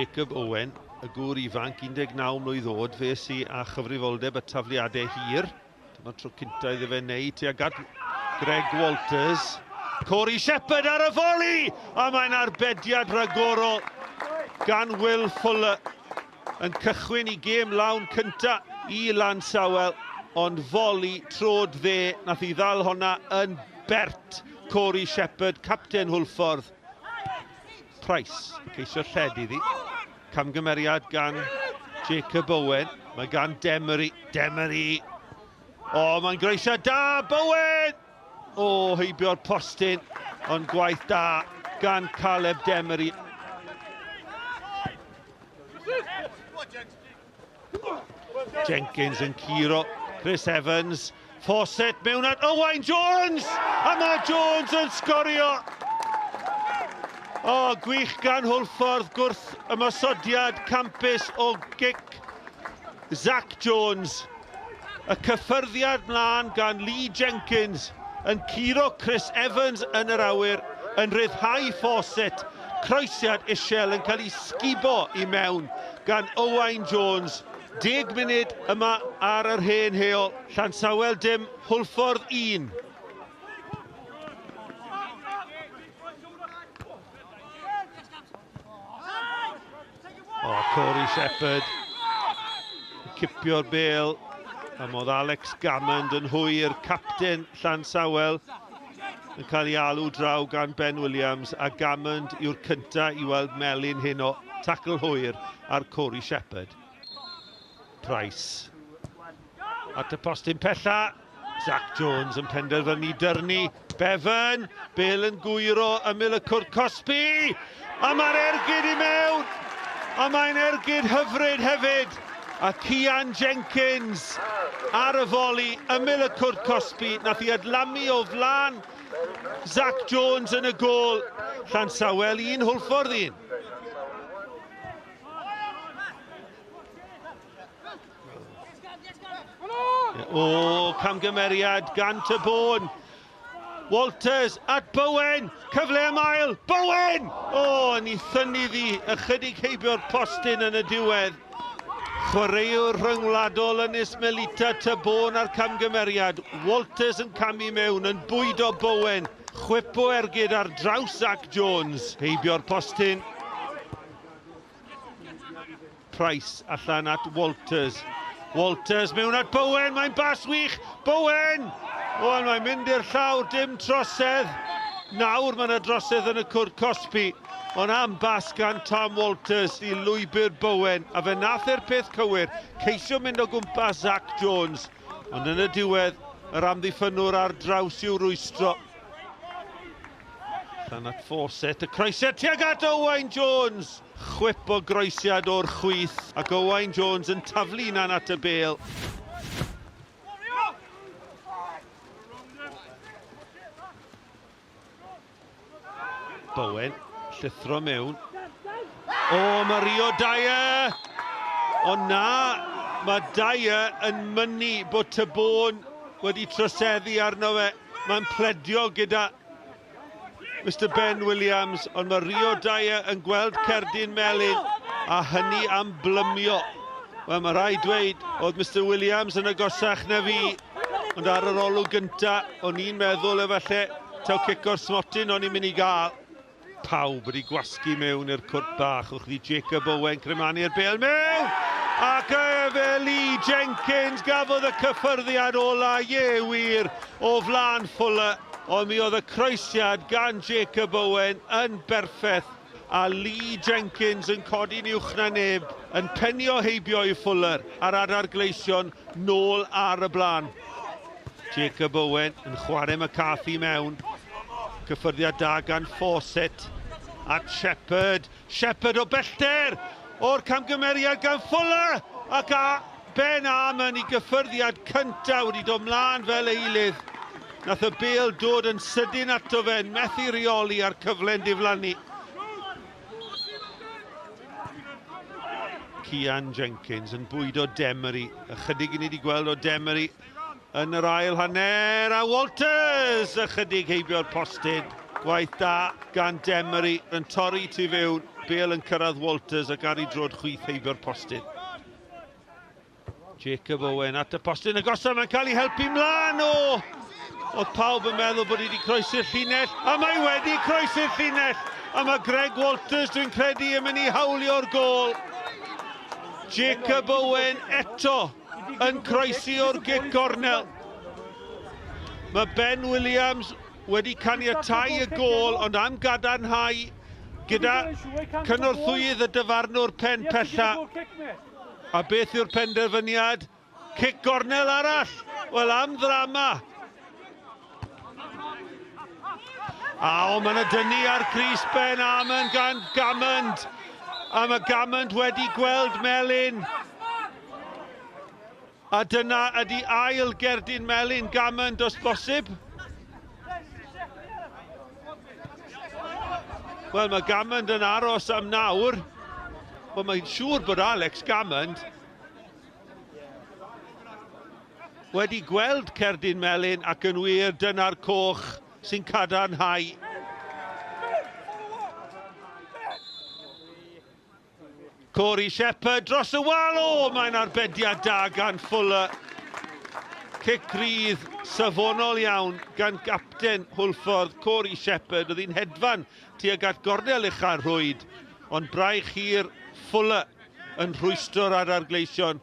Jacob Owen, y gŵr ifanc, 19 mlwydd oed, fe sy â chyfrifoldeb y tafliadau hir. Dyma'r tro cyntaf iddo fe wneud tuag at Greg Walters. Corey Shepherd ar y foli! A mae'n arbediad rhagorol gan Will Fuller yn cychwyn i gêm lawn cynta i Lansawel, ond foli trod dde, nath i ddal honna yn bert. Corey Shepherd, capten Hwlffordd. Price, ceisio lled iddi. Camgymeriad gan Jacob Owen. Mae gan Demery. Demery. O, mae'n groesiad da! Bowen! O, heibio'r postyn, ond gwaith da gan Caleb Demery. Jenkins yn curo Chris Evans. Fawcett mewn at Owain Jones! A mae Jones yn sgorio! O, gwych gan Hwlffordd gwrth ymosodiad campus o gic Zach Jones. Y cyffyrddiad mlaen gan Lee Jenkins yn curo Chris Evans yn yr awyr, yn rhyddhau Fawcett. Croesiad isel yn cael ei sgubo i mewn gan Owain Jones. 10 munud yma ar yr hen heol. Llansawel dim, Hwlffordd 1. O, Corey Shepherd yn cipio'r bêl. A modd Alex Gammond yn hwyr, capten Llansawel yn cael ei alw draw gan Ben Williams, a Gammond yw'r cyntaf i weld melyn heno. Tacl hwyr ar Corey Shepherd. Price at y postyn pella. Zach Jones yn penderfynu dyrnu. Bevan, Bale yn gwyro ymyl y cwrt cosbi. A mae'r ergyd i mewn. A mae'n ergyd hyfryd hefyd. A Cian Jenkins ar y foli ymyl y cwrt cosbi. Nath i adlamu o flan Zach Jones yn y gôl. Llansawel 1, Hwlffordd 1. O, camgymeriad gan Tybôn. Walters at Bowen. Cyfle am ail. Bowen! O, yn ei thynnu ddi. Ychydig heibio'r postyn yn y diwedd. Chwaraewr rhyngwladol Ynys Melita Tybôn a'r camgymeriad. Walters yn camu mewn, yn bwydo Bowen. Chwip o ergyd ar draws Zach Jones. Heibio'r postyn. Price allan at Walters. Walters mewn at Bowen, mae'n bas wych! Bowen! O, mae'n mynd i'r llawr, dim trosedd. Nawr mae yna drosedd yn y cwrt cosbi. Ond am bas gan Tom Walters i lwybr Bowen. A fe nath e'r peth cywir, ceisio mynd o gwmpas Zach Jones. Ond yn y diwedd, yr amddiffynnwr ar draws i'w rwystro. Allan at Fawcett, y croesiad tuag at Owain Jones! Chwip o groesiad o'r chwith, ac Owain Jones yn taflu hunan at y bêl. Bowen, llithro mewn. O, mae Rio Dyer! Ond na, mae Dyer yn mynnu bod Tybôn wedi troseddu arno fe. Mae'n pledio gyda Mister Ben Williams, ond mae Rio Dyer yn gweld cerdyn melyn, a hynny am blymio. Wel, mae rhaid dweud, oedd Mister Williams yn agosach na fi, ond ar yr olwg gynta, o'n i'n meddwl efallai taw cic o'r smotyn o'n i'n mynd i gael. Pawb wedi gwasgu mewn i'r cwrt bach, wrth i Jacob Owen cremanu'r bêl mewn! Ac efe Lee Jenkins gafodd y cyffyrddiad ola, ie wir, o flaen Fuller. Ond mi oedd y croesiad gan Jacob Owen yn berffaith, a Lee Jenkins yn codi'n uwch na neb, yn penio heibio i Fuller a'r adar gleision nôl ar y blaen. Jacob Owen yn chwarae McCarthy mewn. Cyffyrddiad da gan Fawcett at Shepherd. Shepherd o bellter o'r camgymeriad gan Fuller ac a Ben Armon i gyffyrddiad cyntaf wedi dod mlaen fel eilydd. Nath y bêl dod yn sydyn ato fe, yn methu rheoli a'r cyfle'n diflannu. Cian Jenkins yn bwydo Demery. Ychydig i ni wedi gweld o Demery yn yr ail hanner. A Walters ychydig heibio'r postyn. Gwaith da gan Demery yn torri tu fewn, bêl yn cyrraedd Walters ac ar ei drod chwith heibio'r postyn. Jacob Owen at y postyn agosaf, mae'n cael ei helpu mlaen o! Oedd pawb yn meddwl bod hi wedi croesi'r llinell, a mae wedi croesi'r llinell! A mae Greg Walters, dwi'n credu, yn mynd i hawlio'r gôl. Jacob Owen eto yn croesi o'r gic gornel. Mae Ben Williams wedi caniatau y gôl, ond am gadarnhau gyda cynorthwyydd y dyfarnwr pen pella. A beth yw'r penderfyniad? Cic gornel arall! Wel, am ddrama! A o, mae yna dynnu ar Chris Ben Amon gan Gammond. A mae Gammond wedi gweld Melin. A dyna ydy ail gerdyn melyn Gammond os bosib. Wel, mae Gammond yn aros am nawr. Wel, mae'n siŵr bod Alex Gammond wedi gweld cerdyn melyn ac yn wir dyna'r coch sy'n cadarnhau. Corey Shepherd dros y wal, o, mae'n arbediad da gan Fuller. Cic rydd safonol iawn gan gapten Hwlffordd, Corey Shepherd, oedd hi'n hedfan tuag at gornel ucha'r rhwyd, ond braich hir Fuller yn rhwystro'r adar gleision.